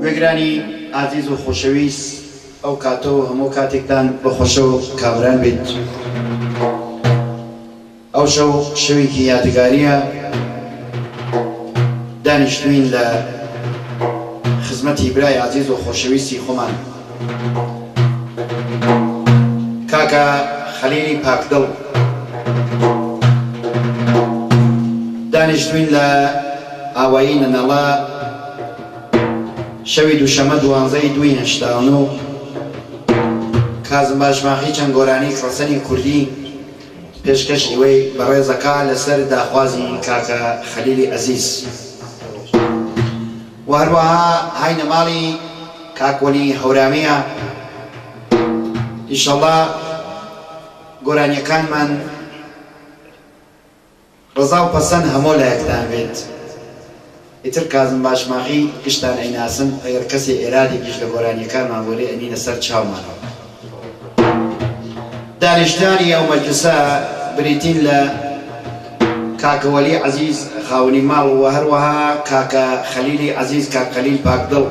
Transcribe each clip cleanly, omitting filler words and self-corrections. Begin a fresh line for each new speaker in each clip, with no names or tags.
گوێگرانی ئازیز و خۆشەویست ئەو کاتە و هەموو کاتێکتان بە خۆشە و کامەران بێت. ئەو شەو شەوێکی یادگاریە، دانیشتوین لە خزمەتی برای ئازیز و خۆشەویستی خۆمان کاکە خەلیلی پاکدڵ. دانیشتوین لە ئاوایی نەنەڵە شەوی دووشەمە دوانزەی دووی 89. کازم باشماخی چەند گۆرانیک ڕەسەنی کوردی پێشکەش ئیوەی بەڕێز ئەکا لەسەر داخوازی کاکە خەلیلی ئەزیز و هەروەها هاینە ماڵی کاک وەلی هەورامیە ئیشەڵا گۆرانیەکانمان ڕەزا و پەسەند هەمۆ لایەکتان بێت. ئیتر کازم باشماغی گشتان ئەیناسن ئەگەر کەسێ ئێرادێکیش لە گۆرانیەکانمان بۆرێ ئەنینە سەر چاومانەوە. دانیشتوانی ئەو مەجلسە بریتین لە کاکە وەلی عەزیز خاوەنی ماڵ و هەروەها کاکە خەلیلی عەزیز کاک خەلیل پاکدڵ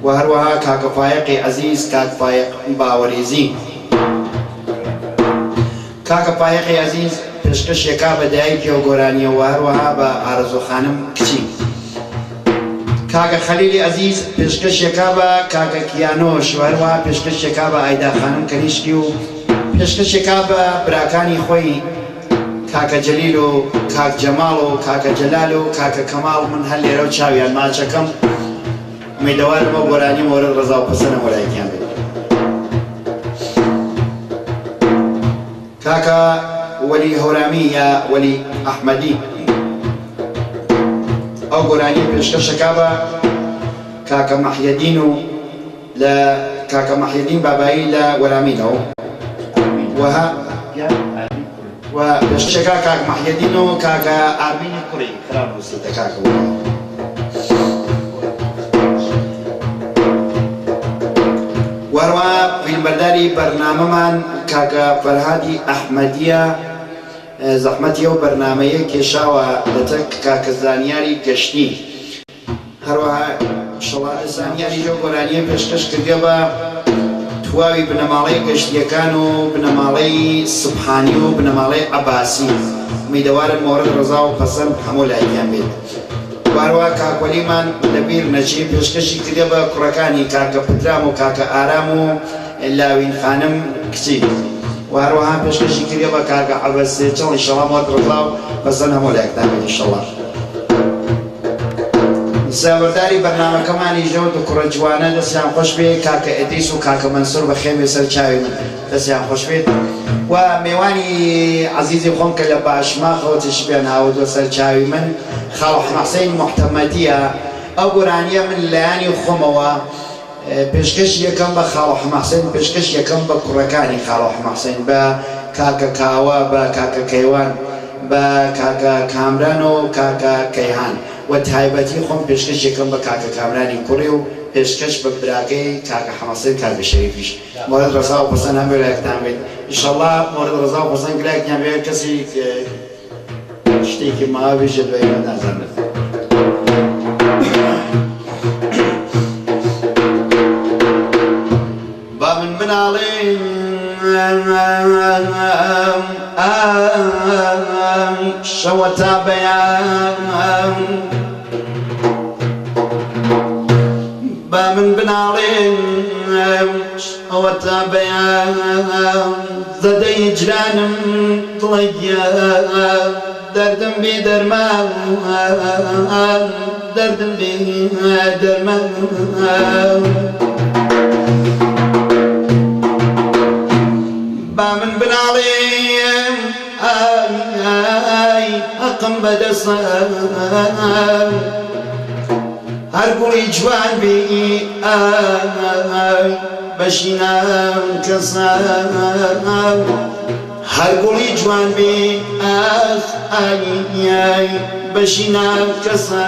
و هەروەها کاکە فایەقی عەزیز کاک فایەق باوەریزی. کاکە فایەقی ئەزیز پێشکەشیەکا بە دایکی ئەو گۆرانیە وە هەروەها بە ئارەزوو خانم کچی. کاکە خەلیلی ئەزیز پێشکەشیەکا بە کاکە کیانۆش وە هەروەها پێشکەشیەکا بە ئایدا خانم کەنیشکی و پێشکەشیەکا بە براکانی خۆی کاکە جەلیل و کاک جەماڵ و کاکە جەلال و کاکە کەماڵ من هەر لێرەو چاویان ماچەکەم ئومێدەوارم ئەو گۆرانیە مۆرد ڕەزاو پەسەنە مۆلایکیان بێت. کاکە وەلی هەورامی یا وەلی ئەحمەدی ئەو گۆرانیە پێشکەشەکا بە کاکە مەحیەدین و لە کاکە مەحیەدین بابایی لە وەرامینەوە وە و پێشکەشەکا کاک مەحیەدین و کاکە ئارمینی کوڕی خراپ نووسیتە کاکە وەڵا. وەهەروەها فیلمبەرداری بەرنامەمان کاکە فەرهادی ئەحمەدیە زەحمەتی ئەو بەرنامەیەی کێشاوە لەتەک کاکە زانیاری گەشتی. هەروەها شەڵا زانیاری لەو گۆرانیە پێشکەش کردگە بە تواوی بنەماڵەی گەشتیەکان و بنەماڵەی سوبحانی و بنەماڵەی عەباسی ئومیدەوارم مۆرد ڕەزا و پەسەند هەموو لایکیان بێت و هەروەها کاک وەلیمان لە بیر نەچێ پێشکەشی کردگە بە کوڕەکانی کاکە پدرام و کاکە ئارام و لاوین خانم کچی و هەروەها پێشکەشی کردگە بە کاکە عەبە سێچڵ ئیشەڵا مۆرد ڕەزا و پەسەند هەموو لایەکتان بێت ئیشەڵا. زاوەرداری بەرنامەکەمانیش لەو دو کوڕە جوانە دەستیان خۆش بێ کاکە ئیدریس و کاکە مەنسور بەخێر بێ سەر چاوی من دەستیان خۆش بێت و مێوانی عەزیزی خۆم کە لە باشماخەوە تەشریفیان هاوردوە سەر چاوی من خاڵ حەمەحسین موحتەمەدیە ئەو گۆرانیە من لایەنی خۆمەوە پێشکەشی یەکەم بە خاڵۆ حەمەحسێن، پێشکەشی یەکەم بە کوڕەکانی خاڵۆ حەمەحسێن، بە کاکە کاوە، بە کاکە کەیوان، بە کاکە کامران و کاکە کەیهان و تایبەتی خۆم پێشکەشی یەکەم بە کاکە کامرانی کوڕی و پێشکەش بە براکەی کاکە حەمەحسێن کاکە شەریفیش. مۆرد ڕەزا و پەسەند هەموو لایەکتان بێت ئیشەڵا مۆرد ڕەزا و پەسەند گلایەکیان بێت کەسیک شتێکی ماوە بێژە دوای من نازانم. با من بناڵێم شەوە تا بەیان با من بناڵێم شەوە تا بەیان زەدەی هیجرانم دڵە گیان دەردم بێ دەرمان دەردم بێ دەرمان. با من بناڵێم ئای هەقم بەدەسە هەر گوڵی جوان بی ئای بەشی ناو کەسە هەر گوڵی جوان بی ئاخ ئای ئای بەشی ناو کەسە.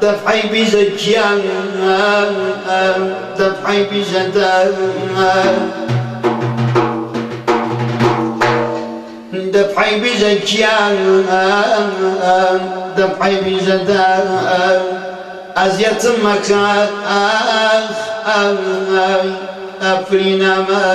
دەفعەی بیژە گیان دەفعەی بیژە دەفعەی بیژە گیان دەفعەی بیژە ئەزیەتم مەکە ئەفرینەمە.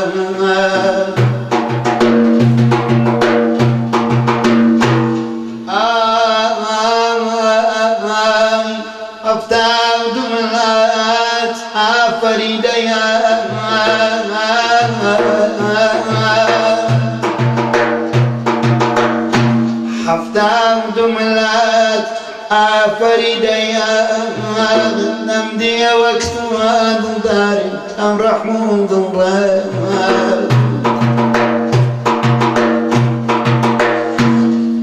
72 ملات ئافەریدەیە 72 ملات ئافەریدەیە نەمدیە وەک تۆ دڵداری ئەم ڕەحم و دڵڕە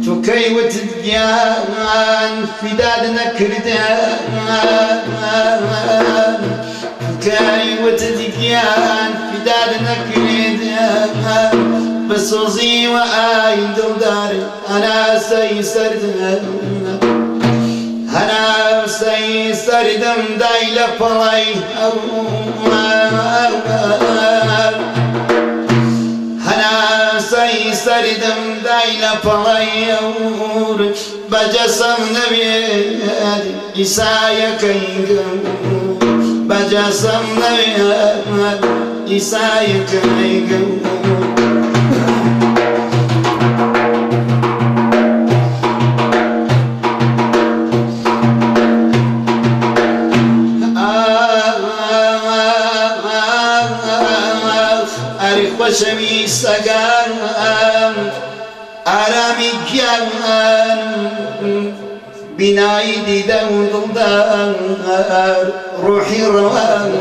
تو کەی وتت گیان فیداد نەکردە کەی وتت گیان فیداد نەکردە بە سۆزی وە ئای دڵداری هەناسەی سەردم هەناسەی سەردم دای لە پەڵەی هەناسەی سەردم دای لە پەڵەی ئەور بەجەسەم نەوێت ئیسایەکەی گەور بەجەسەم نەوێت ئیسایەکەی گەور. ئەری خۆشەویستەکان ئارامی گیان بینایی دیدە و دڵدار ڕۆحی ڕەوان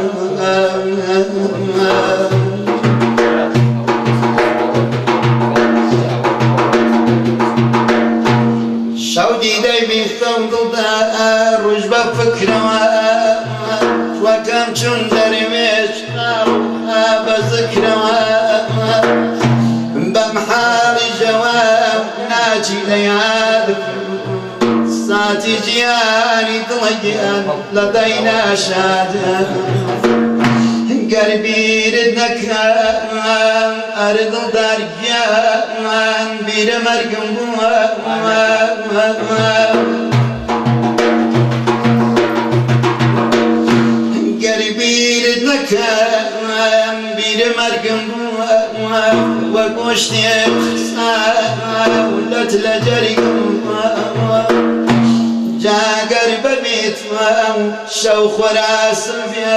شەو دیدەی بیختە و دڵدار ڕۆژ بە فکرەوە وەکەم چون دەروێش بە زکرەوە بەم حاڵی جەواب ناچی لە یادم ساتی ژیانی دڵگیان لە دای ناشادم گەر بیرت نەکەم ئەرێ دڵدار گیان بیرە مەرگم بووە گەر بیرت نەکەم بیرە مەرگم بووە وە گۆشتێ لەت لە جەرگم جاگەر ببیتم شەو خۆراسم بێ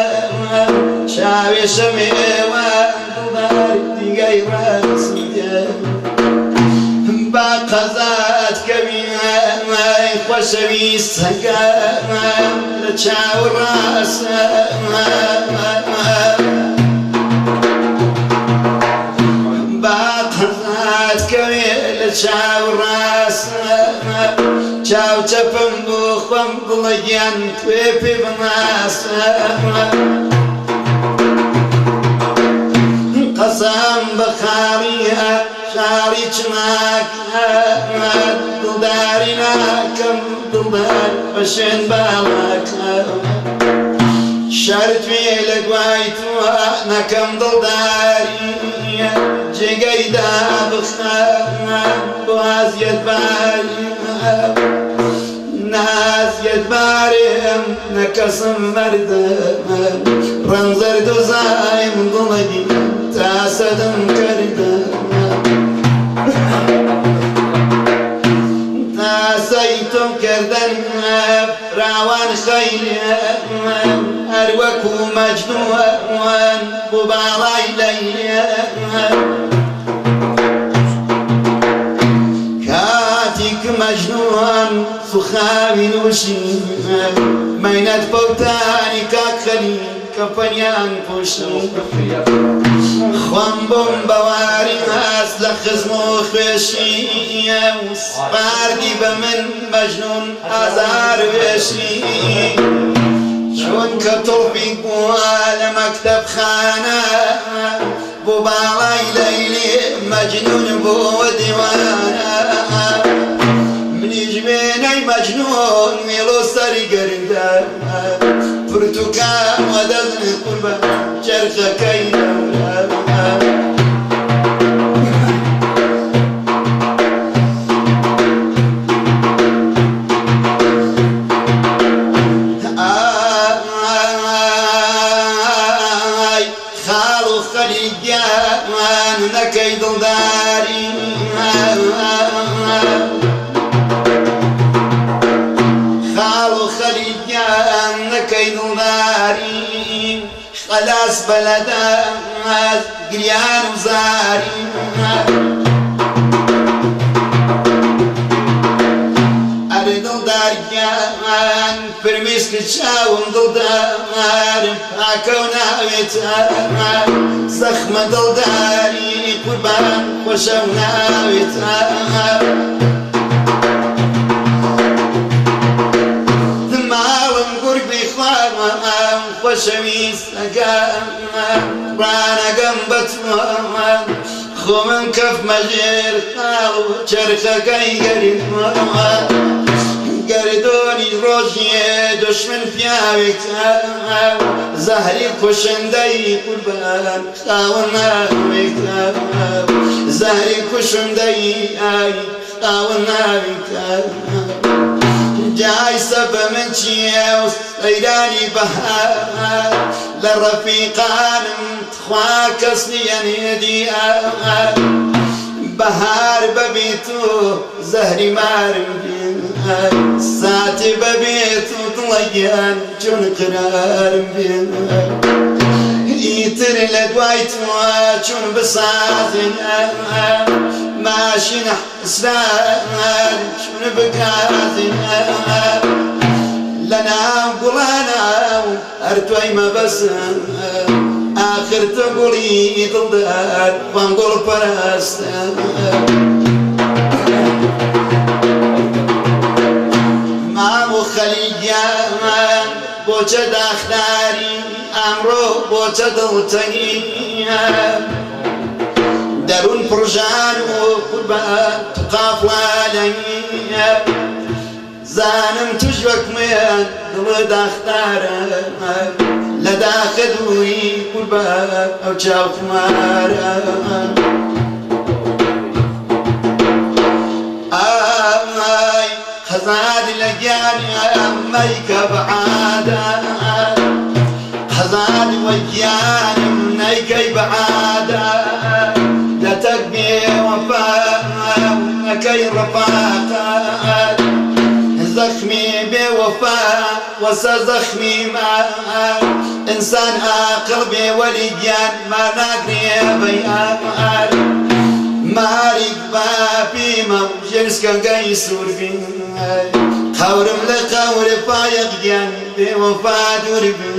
چاوێ شەمێوە دڵدار دیگەی ڕاستم بێ با قەزات کەوی خۆشەویستەکەم لە چاو ڕاستم با قەزات کەوێ لە چاو ڕاستم چاو چەپم بۆ خۆم دڵەگیان توێ پێ بناسم قەسەم بە خاڵیە شاڵی چناکە دڵداری ناکەم دڵدار بە شوێن باڵاکەم شەرت وێ لە دوای تۆ نەکەم دڵداری جێگەی دابخەم بۆ ئازیەتباری نازیەتبارم نەکەسم مەردم ڕەنزەرد و زایم دڵەگی تاسەدم کردم تاسەی تۆم کردن فراوان خەیرێ هەر وەکو مەجنوون بۆ باڵای لەیلێ کاتێک مەجنوون سوخاوی نووشی مەینەت فەوتانی کاک خەلیل کەفەنیان پۆشی خۆم بووم بەواری هەست لە خزم و خوێشی سپاردی بە من مەجنون ئازار وێشی چونکە تۆپی بووە لە مەکتەبخانە بۆ باڵای لەیلی مەجنون بووە دیوانە منیش وێنەی مەجنون وێڵۆ سەری گەردە. پرتوکان وەدەست قوربان چەرخەکەی دەورە. ئای خاڵ و خەلی گیان نەکەی دڵداری، خاڵ و خەلی گیان نەکەی دڵداری، خەلاس بەلەدەست گریان و زاری. ئەرێ دڵدار گیان فرمیسک چاوم دڵدارم پاکە و ناوێتە زەخمە دڵداری قوربان خۆشە و ناوێتە. ماڵم گورگی خوام خۆشەویستەکەم ڕانەگەم بە تۆم خۆمم کەفمە ژێر خاڵ و چەرخەکەی گەردووە. گەردۆنی ڕۆژیێ دشمن پیاوێکە زەهری کوشندەی قوربان خاوەن ناوێکە، زەهری کوشندەی ئای خاوەن ناوێکە. جای سەبە من چییە و سەیرانی بەهار لە ڕەفیقانم تخوا کەس نییە نێدی بەهار بەبێت و زەهری مارم بێ ساتی بەبێت و دڵەگیان چۆن قرارم بێ ئیتر لە دوای تۆ چۆن بسازن ماشین حسران چۆن بکازن لەناو گوڵانە و هەر تۆی مەبەسن ئاخر تۆ گوڵی دڵدار خۆم گوڵ پەرستم. مام و خەلیل گیان بۆچە داخداری ئەمڕۆ بۆچە دڵتەنگی دەروون پڕژان و قوربان تو قافڵالەنگی زانم توش وەک من دڵ داخدارە لە داخە دووری قوربان ئەو چاو خومارە. ئای خەزاد لە گیانم مەیکە بەعادە، خەزاد وە گیانم نەیکەی بەعادە، لە تەک بێوەفا نەکەی ڕەفاقەت زەخمی بێوەفا وەسە زەخمی ما ئینسان ئاقڵ بێ وەلی گیان ما ناگرێ بەیار ماریک باپیمە و ژێرسکەنگەی سوور بی قەورم لە قەور فایەق گیان بێوەفا دوور بی.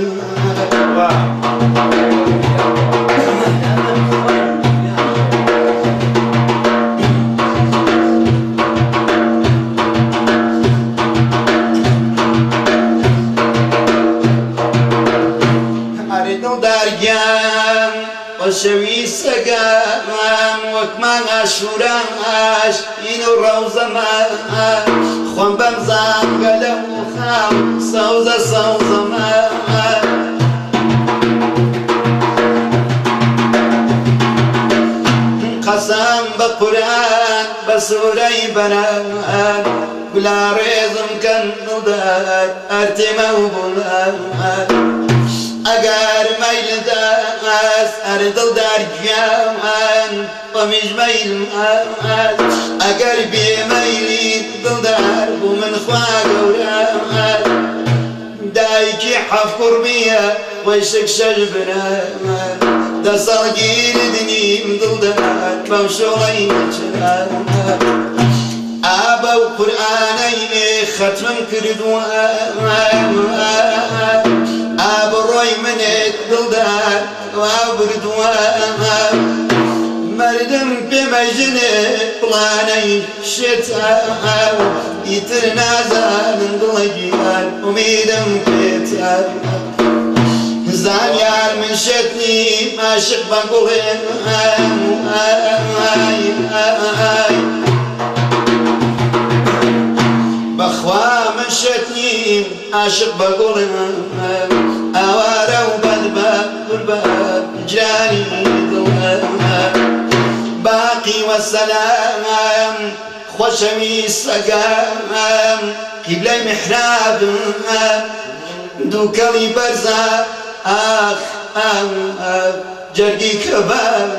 ئەرێ دڵدار گیان خۆشەویستەکەم وەک مانگ ئاشووراش ئین و ڕەوزەمە خۆم بەم زانگە لەو خاو سەوزە سەوزەمە. قەسەم بە قورئان بە سوورەی بەران گولا ڕێزم کەن دڵدار ئەرتێمە و بوڵان ئەگەر مەیل دەست ئەر دڵدار گیان خۆمیش مەیلم ئەگەر بێمەیلی دڵدار بوو من خوا گەورە دایکی حەفت کوڕ بیە وەیشک شەش برا دەسەڵگیر دنیم دڵدار بەم شۆڵەی نەچرا ئابە و قورئانەی خەتمم کردووە ئابڕۆی منێت دڵدار وا بردووە مردم پێمەژنێ پڵانەی شێتە ئیتر نازانم دڵەگیان ئومیدم پێتە زانیار من شێت نیم عاشق بە گوڵێ بەخوا من شێت نیم عاشق بە گوڵم ئاوارە و بەدبەخت قوربان هیجرانی دڵم باقی وەسەلام خۆشەویستەکەم قیبلەی میحرابم دووکەڵی بەرزە ئاخ ئاخ جەرگی کەباب.